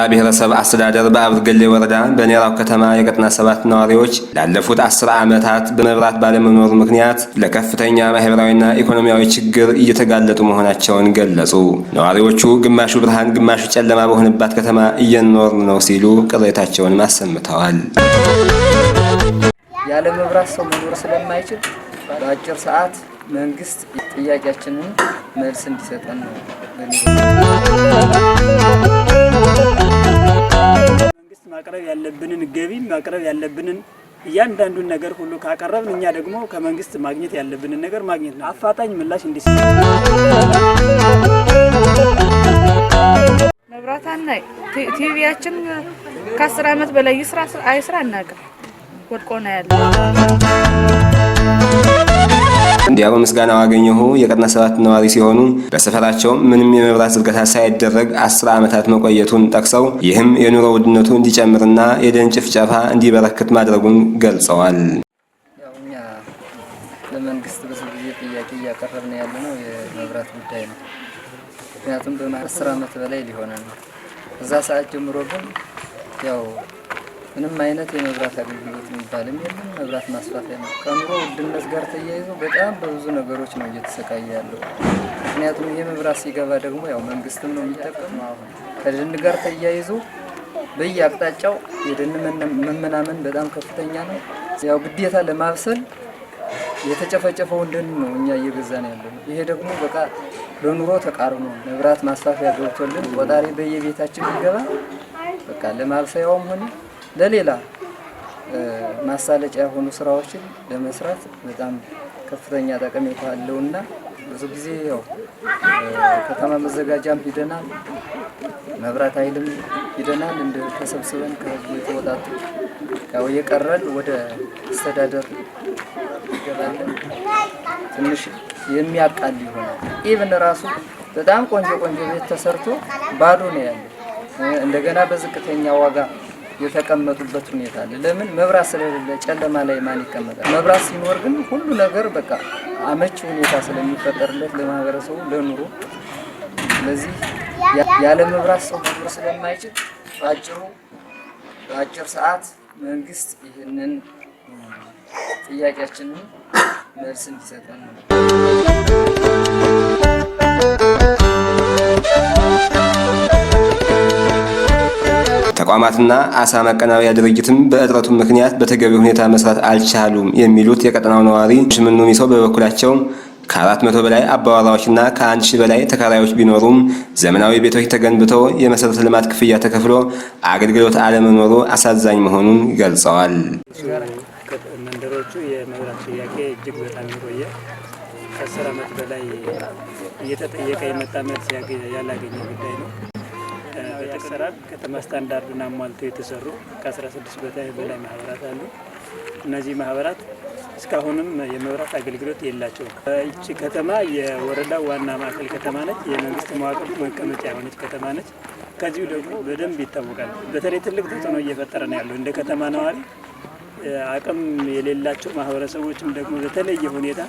ብሔረሰብ አስተዳደር በአብርገሌ ወረዳ በኔራው ከተማ የቀጠና 7 ነዋሪዎች ላለፉት 10 ዓመታት በመብራት ባለመኖሩ ምክንያት ለከፍተኛ ማህበራዊና ኢኮኖሚያዊ ችግር እየተጋለጡ መሆናቸውን ገለጹ። ነዋሪዎቹ ግማሹ ብርሃን ግማሹ ጨለማ በሆነባት ከተማ እየኖርን ነው ሲሉ ቅሬታቸውን አሰምተዋል። ያለ መብራት ሰው መኖር ስለማይችል በአጭር ሰዓት መንግስት ጥያቄያችንን መልስ እንዲሰጠን ነው። መንግስት ማቅረብ ያለብንን ገቢ፣ ማቅረብ ያለብንን እያንዳንዱን ነገር ሁሉ ካቀረብን፣ እኛ ደግሞ ከመንግስት ማግኘት ያለብንን ነገር ማግኘት ነው። አፋጣኝ ምላሽ እንዲሰጥ። መብራት አናይ። ቲቪያችን ከ10 ዓመት በላይ ይስራ አይስራ አናውቅም። ወድቆ ነው ያለው። እንዲያው ምስጋናው አገኘሁ የቀጠና 7 ነዋሪ ሲሆኑ፣ በሰፈራቸው ምንም የመብራት ዝርጋታ ሳይደረግ 10 ዓመታት መቆየቱን ጠቅሰው፣ ይህም የኑሮ ውድነቱ እንዲጨምርና የደን ጭፍጨፋ እንዲበረክት ማድረጉን ገልጸዋል። ያው እኛ ለመንግስት ብዙ ጊዜ ጥያቄ እያቀረብን ያለ ነው የመብራት ጉዳይ ነው። ምክንያቱም በ10 ዓመት በላይ ሊሆነ ነው። እዛ ሰዓት ጀምሮ ግን ያው ምንም አይነት የመብራት አገልግሎት የሚባልም የለም። መብራት ማስፋፊያ ነው። ከኑሮ ውድነት ጋር ተያይዞ በጣም በብዙ ነገሮች ነው እየተሰቃየ ያለው። ምክንያቱም ይሄ መብራት ሲገባ ደግሞ ያው መንግስትም ነው የሚጠቀመው። ከደን ጋር ተያይዞ በየአቅጣጫው የደን መመናመን በጣም ከፍተኛ ነው። ያው ግዴታ ለማብሰል የተጨፈጨፈውን ደን ነው እኛ እየገዛን ያለው። ይሄ ደግሞ በቃ ለኑሮ ተቃርኖ መብራት ማስፋፊያ ገብቶልን ቆጣሪ በየቤታችን ቢገባ በቃ ለማብሰያውም ሆነ ለሌላ ማሳለጫ የሆኑ ስራዎችን ለመስራት በጣም ከፍተኛ ጠቀሜታ አለውና ብዙ ጊዜ ያው ከተማ መዘጋጃም ሂደናል፣ መብራት ኃይልም ሂደናል። እንደ ተሰብስበን ከህዝቡ የተወጣጡ ያው የቀረን ወደ አስተዳደር ይገባለን። ትንሽ የሚያቃል ይሆናል። Even ራሱ በጣም ቆንጆ ቆንጆ ቤት ተሰርቶ ባዶ ነው ያለው። እንደገና በዝቅተኛ ዋጋ የተቀመጡበት ሁኔታ አለ። ለምን? መብራት ስለሌለ ጨለማ ላይ ማን ይቀመጣል? መብራት ሲኖር ግን ሁሉ ነገር በቃ አመቺ ሁኔታ ስለሚፈጠርለት ለማህበረሰቡ ለኑሮ። ስለዚህ ያለ መብራት ሰው መኖር ስለማይችል በአጭር ሰዓት መንግስት ይህንን ጥያቄያችንን መልስ እንዲሰጠን ነው። ተቋማትና አሳ ማቀናበሪያ ድርጅትም በእጥረቱ ምክንያት በተገቢ ሁኔታ መስራት አልቻሉም የሚሉት የቀጠናው ነዋሪ ሽምኑ ሚሰው በበኩላቸው፣ ከ400 በላይ አባወራዎችና ከ1000 በላይ ተከራዮች ቢኖሩም ዘመናዊ ቤቶች ተገንብተው የመሰረተ ልማት ክፍያ ተከፍሎ አገልግሎት አለመኖሩ አሳዛኝ መሆኑን ገልጸዋል። መንደሮቹ የመብራት ጥያቄ እጅግ በጣም የቆየ፣ ከ10 ዓመት በላይ እየተጠየቀ የመጣ መልስ ያላገኘ ጉዳይ ነው። በአሰራር ከተማ ስታንዳርዱን አሟልተው የተሰሩ ከ16 በላይ ማህበራት አሉ። እነዚህ ማህበራት እስካሁንም የመብራት አገልግሎት የላቸውም። ይቺ ከተማ የወረዳ ዋና ማዕከል ከተማ ነች። የመንግስት መዋቅር መቀመጫ የሆነች ከተማ ነች። ከዚሁ ደግሞ በደንብ ይታወቃል። በተለይ ትልቅ ተጽዕኖ እየፈጠረ ነው ያለው። እንደ ከተማ ነዋሪ አቅም የሌላቸው ማህበረሰቦችም ደግሞ በተለየ ሁኔታ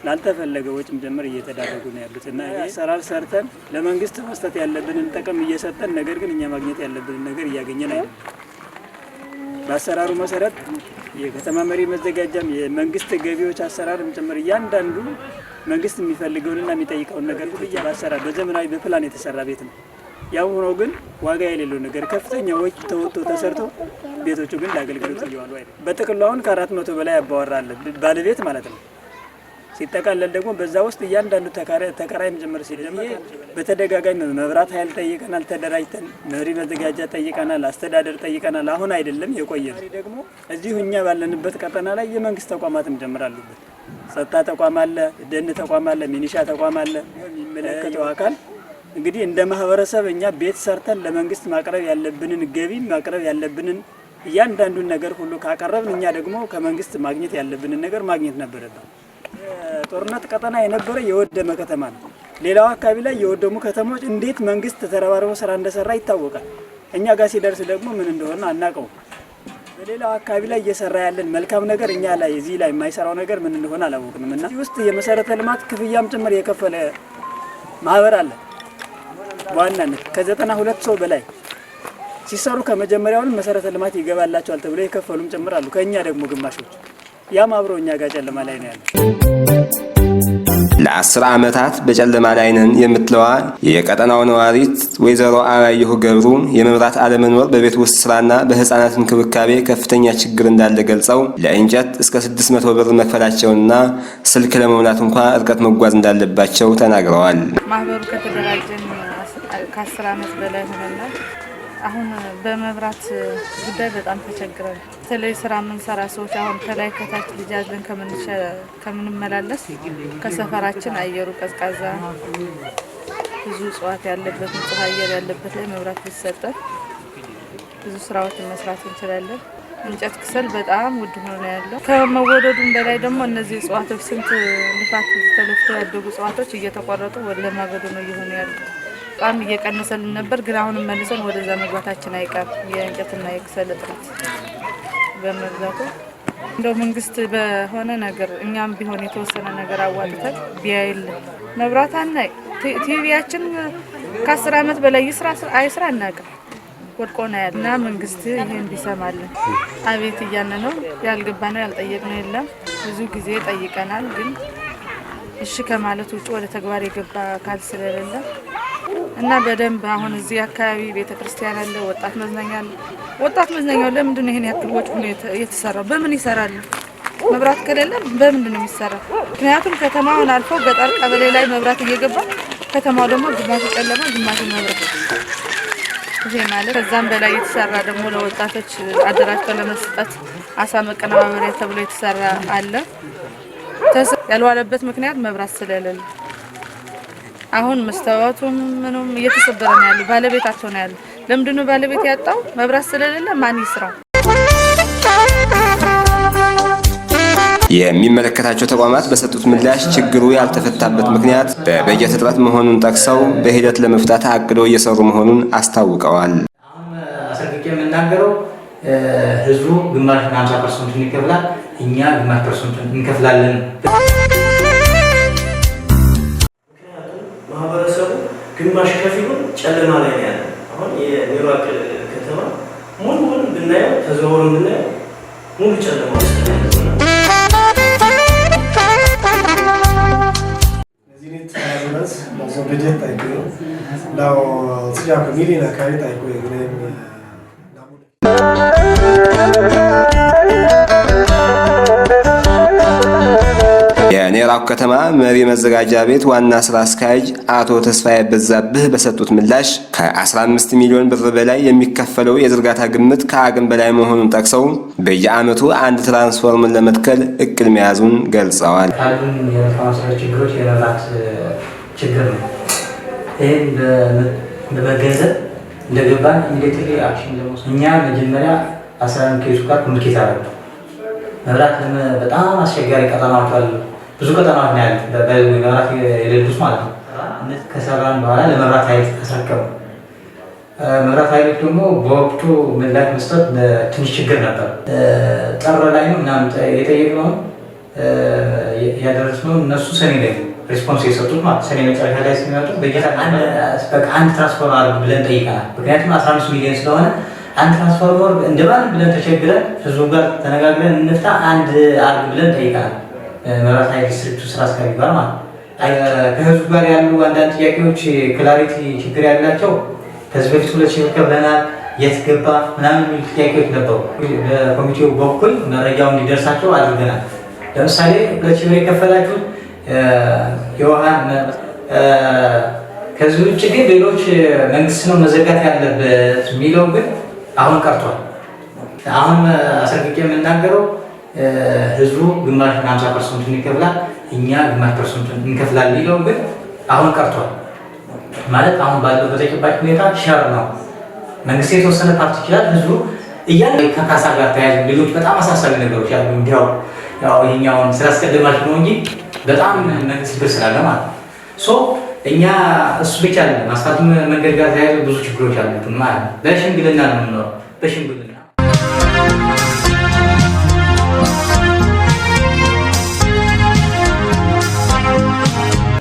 ላልተፈለገ ወጪም ጭምር እየተዳረጉ ነው ያሉት እና ይሄ አሰራር ሰርተን ለመንግስት መስጠት ያለብንን ጥቅም እየሰጠን፣ ነገር ግን እኛ ማግኘት ያለብንን ነገር እያገኘን አይደለም። በአሰራሩ መሰረት የከተማ መሪ መዘጋጃም የመንግስት ገቢዎች አሰራርም ጭምር እያንዳንዱ መንግስት የሚፈልገውንና የሚጠይቀውን ነገር ሁሉ በአሰራር በዘመናዊ በፕላን የተሰራ ቤት ነው። ያው ሆኖ ግን ዋጋ የሌለው ነገር ከፍተኛ ወጪ ተወጥቶ ተሰርቶ ቤቶቹ ግን ለአገልግሎት እየዋሉ አይደለም። በጥቅሉ አሁን ከ400 በላይ አባወራ አለ፣ ባለቤት ማለት ነው። ሲጠቃለል ደግሞ በዛ ውስጥ እያንዳንዱ ተከራይም ጭምር ሲደመር፣ በተደጋጋሚ መብራት ኃይል ጠይቀናል፣ ተደራጅተን መሪ መዘጋጃ ጠይቀናል፣ አስተዳደር ጠይቀናል። አሁን አይደለም፣ የቆየ ነው። ደግሞ እዚሁ እኛ ባለንበት ቀጠና ላይ የመንግስት ተቋማትም ጭምር አሉበት። ጸጥታ ተቋም አለ፣ ደን ተቋም አለ፣ ሚኒሻ ተቋም አለ። የሚመለከተው አካል እንግዲህ እንደ ማህበረሰብ እኛ ቤት ሰርተን ለመንግስት ማቅረብ ያለብንን ገቢ፣ ማቅረብ ያለብንን እያንዳንዱን ነገር ሁሉ ካቀረብን፣ እኛ ደግሞ ከመንግስት ማግኘት ያለብንን ነገር ማግኘት ነበረብን። ጦርነት ቀጠና የነበረ የወደመ ከተማ ነው። ሌላው አካባቢ ላይ የወደሙ ከተሞች እንዴት መንግስት ተረባርቦ ስራ እንደሰራ ይታወቃል። እኛ ጋር ሲደርስ ደግሞ ምን እንደሆነ አናውቀውም። በሌላው አካባቢ ላይ እየሰራ ያለን መልካም ነገር እኛ ላይ እዚህ ላይ የማይሰራው ነገር ምን እንደሆነ አላወቅንም። እና እዚህ ውስጥ የመሰረተ ልማት ክፍያም ጭምር የከፈለ ማህበር አለ። በዋናነት ከ92 ሰው በላይ ሲሰሩ ከመጀመሪያውንም መሰረተ ልማት ይገባላቸዋል ተብሎ የከፈሉም ጭምር አሉ። ከእኛ ደግሞ ግማሾች ያም አብረው እኛ ጋር ጨለማ ላይ ነው ያለው። ለ10 ዓመታት በጨለማ ላይ ነን የምትለዋ የቀጠናው ነዋሪት ወይዘሮ አራየሁ ገብሩ የመብራት አለመኖር በቤት ውስጥ ስራና በህፃናት እንክብካቤ ከፍተኛ ችግር እንዳለ ገልጸው ለእንጨት እስከ 600 ብር መክፈላቸውንና ስልክ ለመሙላት እንኳ እርቀት መጓዝ እንዳለባቸው ተናግረዋል። ማህበሩ ከተደራጀን ከ10 ዓመት በላይ ሆነናል። አሁን በመብራት ጉዳይ በጣም ተቸግረናል። በተለይ ስራ የምንሰራ ሰዎች አሁን ከላይ ከታች ልጅ አዝለን ከምንመላለስ ከሰፈራችን አየሩ ቀዝቃዛ፣ ብዙ እጽዋት ያለበት፣ ንጹህ አየር ያለበት ላይ መብራት ቢሰጠን ብዙ ስራዎችን መስራት እንችላለን። እንጨት፣ ከሰል በጣም ውድ ሆኖ ነው ያለው። ከመወደዱም በላይ ደግሞ እነዚህ እጽዋቶች ስንት ልፋት ተለፍተው ያደጉ እጽዋቶች እየተቆረጡ ወደ ለማገዶ ነው እየሆኑ ያሉት። በጣም እየቀነሰልን ነበር፣ ግን አሁንም መልሰን ወደዛ መግባታችን አይቀርም። የእንጨትና የከሰል እጥረት በመብዛቱ እንደው መንግስት በሆነ ነገር እኛም ቢሆን የተወሰነ ነገር አዋጥተን ቢያይልን። መብራት አናይ፣ ቲቪያችን ከ10 ዓመት በላይ ይስራ አይስራ አናውቅም። ወድቆ ነው ያለ እና መንግስት ይህን ቢሰማልን አቤት እያልን ነው። ያልገባ ነው ያልጠየቅነው የለም። ብዙ ጊዜ ጠይቀናል፣ ግን እሺ ከማለት ውጭ ወደ ተግባር የገባ አካል ስለሌለ እና በደንብ አሁን እዚህ አካባቢ ቤተ ክርስቲያን አለ፣ ወጣት መዝናኛ አለ። ወጣት መዝናኛው ለምንድን ነው ይሄን ያክል ወጪ ሆኖ የተሰራው? በምን ይሰራሉ? መብራት ከሌለ በምንድን ነው የሚሰራው? ምክንያቱም ከተማውን አልፎ ገጠር ቀበሌ ላይ መብራት እየገባ ከተማው ደግሞ ግማሹ ጨለማ፣ ግማሹ መብራት። ይሄ ማለት ከዛም በላይ የተሰራ ደግሞ ለወጣቶች አደራጅቶ ለመስጠት አሳ መቀነባበሪያ ተብሎ የተሰራ አለ። ያልዋለበት ምክንያት መብራት ስለሌለ አሁን መስታወቱም ምኑም እየተሰበረ ነው ያለው። ባለቤት አጥቶ ነው ያለው። ለምንድን ነው ባለቤት ያጣው? መብራት ስለሌለ ማን ይስራው? የሚመለከታቸው ተቋማት በሰጡት ምላሽ ችግሩ ያልተፈታበት ምክንያት በበጀት እጥረት መሆኑን ጠቅሰው በሂደት ለመፍታት አቅደው እየሰሩ መሆኑን አስታውቀዋል። አሁን አስረግጬ የምናገረው ህዝቡ ግማሽ 50%ኡን ይከፍላል፣ እኛ ግማሽ percent ኡን እንከፍላለን። ምክንያቱም ማህበረሰቡ ግማሽ ከፊሉ ጨለማ ላይ ነው ያለው። አሁን የኒውዮርክ ከተማ ሙሉውን ብናየው፣ ተዘዋውረን ብናየው ሙሉ ጨለማ ውስጥ ነው ያለው። በጀት ላው ሚሊዮን አካባቢ ታይኮ የኔራኩ ከተማ መሪ መዘጋጃ ቤት ዋና ስራ አስኪያጅ አቶ ተስፋዬ በዛብህ በሰጡት ምላሽ ከ15 ሚሊዮን ብር በላይ የሚከፈለው የዝርጋታ ግምት ከአቅም በላይ መሆኑን ጠቅሰው በየዓመቱ አንድ ትራንስፎርመር ለመትከል እቅድ መያዙን ገልጸዋል። ካሉን የመልካም አስተዳደር ችግሮች የመብራት ችግር ነው። ይህን በመገንዘብ እንደገባን immediately action ለመውሰድ እኛ መጀመሪያ 11 case ኡ ጋር communicate አደረግነው። መብራት በጣም አስቸጋሪ ቀጠናዎች አሉ። ብዙ ቀጠናዎች ነው ያሉት መብራት የሌሉት ማለት ነው። እነዚህ ከሰራን በኋላ ለመብራት ኃይል አስረከቡ። መብራት ኃይሎች ደግሞ በወቅቱ ምላሽ መስጠት ትንሽ ችግር ነበር። ጥር ላይ ነው ምናምን የጠየቅነውን ያደረስነው እነሱ ሰኔ ላይ response የሰጡት ማለት ሰኔ መጨረሻ ላይ ሲመጡ በጀት አንድ ትራንስፎርመር አድርጉ ብለን ጠይቀናል። ምክንያቱም 15 ሚሊዮን ስለሆነ አንድ ትራንስፎርመር እንደማን ብለን ተቸግረን ህዝቡ ጋር ተነጋግረን እንፍታ አንድ አድርግ ብለን ጠይቀናል። መብራት ኃይል district ኡ ስራ አስኪያጅ ጋር ማለት ነው። ከህዝቡ ጋር ያሉ አንዳንድ ጥያቄዎች clarity ችግር ያላቸው ከዚህ በፊት 2,000 ብር ከፍለናል፣ የት ገባ ምናምን የሚሉ ጥያቄዎች ነበሩ። በኮሚቴው በኩል መረጃው እንዲደርሳቸው አድርገናል። ለምሳሌ 2,000 ብር የከፈላችሁት የውሃ ከዚህ ውጭ ግን ሌሎች መንግስት ነው መዘርጋት ያለበት የሚለው ግን አሁን ቀርቷል። አሁን አስረግጬ የምናገረው ህዝቡ ግማሽ 50% ኡን ይከፍላል፣ እኛ ግማሽ percent ኡን እንከፍላለን የሚለው ግን አሁን ቀርቷል። ማለት አሁን ባለው በተጨባጭ ሁኔታ share ነው። መንግስት የተወሰነ part ይችላል፣ ህዝቡ እያለ ከካሳ ጋር ተያያዥ ሌሎች በጣም አሳሳቢ ነገሮች ያሉ እንዲያው ያው ይሄኛውን ስላስቀደማችሁ ነው እንጂ በጣም መንግስት ችግር ስላለ ማለት ነው። So እኛ እሱ ብቻ አይደለም፣ አስፋልት መንገድ ጋር ተያይዞ ብዙ ችግሮች አሉብን ማለት ነው። በሽምግልና ነው የምንኖረው፣ በሽምግልና።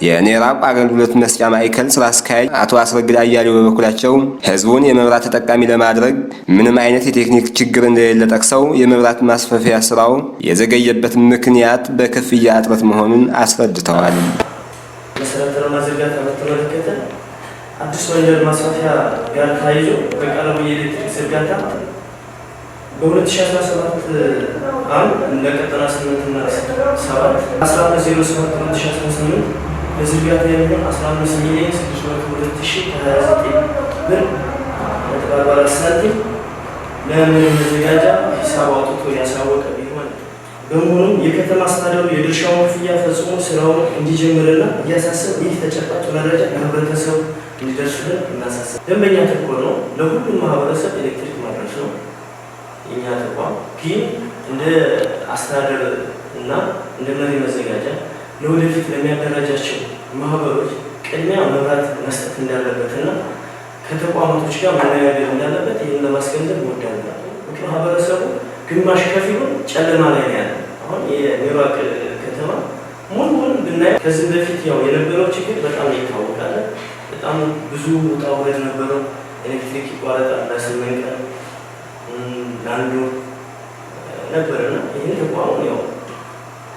የኔራቅ አገልግሎት መስጫ ማዕከል ስራ አስኪያጅ አቶ አስረግድ አያሌው በበኩላቸው ህዝቡን የመብራት ተጠቃሚ ለማድረግ ምንም አይነት የቴክኒክ ችግር እንደሌለ ጠቅሰው የመብራት ማስፋፊያ ስራው የዘገየበት ምክንያት በክፍያ እጥረት መሆኑን አስረድተዋል። መሰረተ ልማት ዝርጋታ በተመለከተ አዲስ መንደር ማስፋፊያ ጋር ተያይዞ በቀረቡ የኤሌክትሪክ ዝርጋታ በ2017 ዓ.ም ለቀጠና 8 እና 7 15/07 2018 ለዝርጋታ የሚሆን 15 ሚሊዮን 602,029 ብር 44 ሳንቲም ለመሪ መዘጋጃ ሂሳብ አውጥቶ ያሳወቀ ቢሆን፣ በመሆኑም የከተማ አስተዳደሩ የድርሻውን ክፍያ ፈጽሞ ስራውን እንዲጀምርና እያሳሰብ ይህ ተጨባጭ መረጃ ለህብረተሰቡ እንዲደርስልን እናሳስብ። ደንበኛ ተኮር ነው። ለሁሉም ማህበረሰብ ኤሌክትሪክ ማድረስ ነው የኛ ተቋም። ግን እንደ አስተዳደር እና እንደ መሪ መዘጋጃ ለወደፊት ለሚያደራጃቸው ማህበሮች ቅድሚያ መብራት መስጠት እንዳለበትና ከተቋማቶች ጋር መነጋገር እንዳለበት ይህን ለማስገንዘብ እወዳለሁ። ማህበረሰቡ ግማሽ ከፊሉ ጨለማ ላይ ነው ያለው። አሁን የኔሯቅ ከተማ ሙሉውን ብናየው ከዚህ በፊት ያው የነበረው ችግር በጣም ይታወቃል። በጣም ብዙ ውጣ ውረድ ነበረው። ኤሌክትሪክ ይቋረጣል ለ8 ቀን፣ ለአንድ ወር ነበርና ይህን ተቋሙ ያው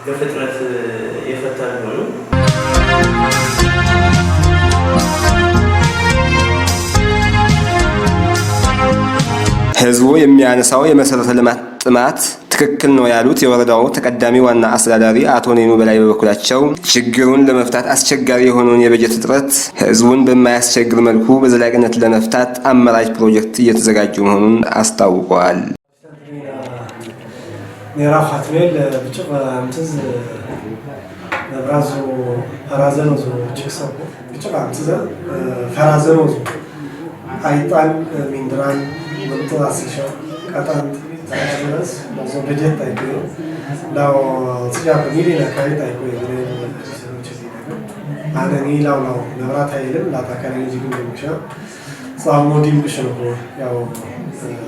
በፍጥነት የፈታ ቢሆንም ህዝቡ የሚያነሳው የመሰረተ ልማት ጥማት ትክክል ነው ያሉት የወረዳው ተቀዳሚ ዋና አስተዳዳሪ አቶ ኔኑ በላይ በበኩላቸው ችግሩን ለመፍታት አስቸጋሪ የሆነውን የበጀት እጥረት ህዝቡን በማያስቸግር መልኩ በዘላቂነት ለመፍታት አማራጭ ፕሮጀክት እየተዘጋጁ መሆኑን አስታውቀዋል። ኔራ ኻትሜል ብጭቕ ኣምትዝ መብራዙ ፈራዘኖ ዙ ችክሰኩ ብጭቕ ኣምትዘ ፈራዘኖ ዙ አይጣን ሚንድራን ምንጥር አስልሸ ቀጣንት ድረስ ላዞ በጀት ታይቆ ላው ጽያ ሚሊዮን አካባቢ ታይቆ አነኒ ላው ላው መብራት ኃይልም ላታካላይ ጅግን ደምሻ ጻሞ ዲምቅሽ ነው ያው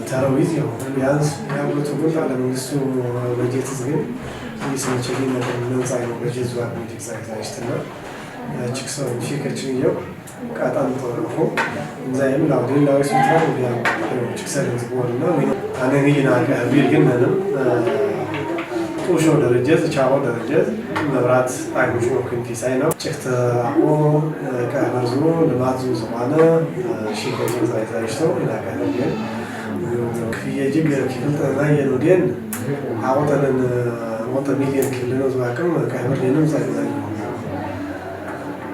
ተረዊዝ ያው ቢያንስ ያብሎት ጉን ለመንግስቱ በጀት ዝግን ይስመቸኝ ነገር ነንጻ ነው በጀት ዟ ሚዲክ ሳይዛይስትና ችክሰው ሺከችን የው ቃጣን ተወርኮ እንዛይም ላውዲን ላው ሲትራ ቢያ ችክሰን ዝቦልና ወይ አነኒ ናቀ ቢል ግን ምንም ጡሾ ደረጀ ቻዎ ደረጀ መብራት አይሙሽ ነው ክንፊሳይ ነው ጭክተ አቆ ቀበርዙ ልማት ዙ ዝኾነ ሺከችን ሳይዛይሽተው ናቀ ቢል ክፍየ ጅግ ክፍል ጠና የኖዴን አቆጠንን ወጠ ሚሊዮን ክፍል ነው ዝዋቅም ቀበር ሌንም ሳይዛይ።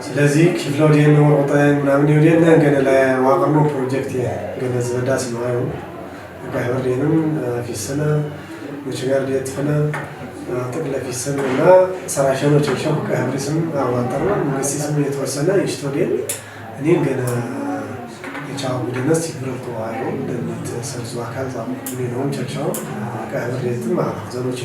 ስለዚህ ክፍሎ ዲን ወርቆጣን ምናምን ይወዲን ገነ ላይ ዋቅርኖ ፕሮጀክት ገነ ዝበዳ ስለዋዩ ቀበር ሌንም ፊስነ ምችጋር ዲየትፈነ ጥቅለ ፊስን እና ሰራሸኖ ቸብሸው ቀብሪ ስም አዋጠርና መንግስት ስም የተወሰነ ይሽቶ ዲን እኔን ገነ የቻው ጉድነስ ይብረቱ አዩ እንደምት ሰርዙ አካል ዛሙ ነው ቸብሸው ቀብር ዲየትም ዘኖች።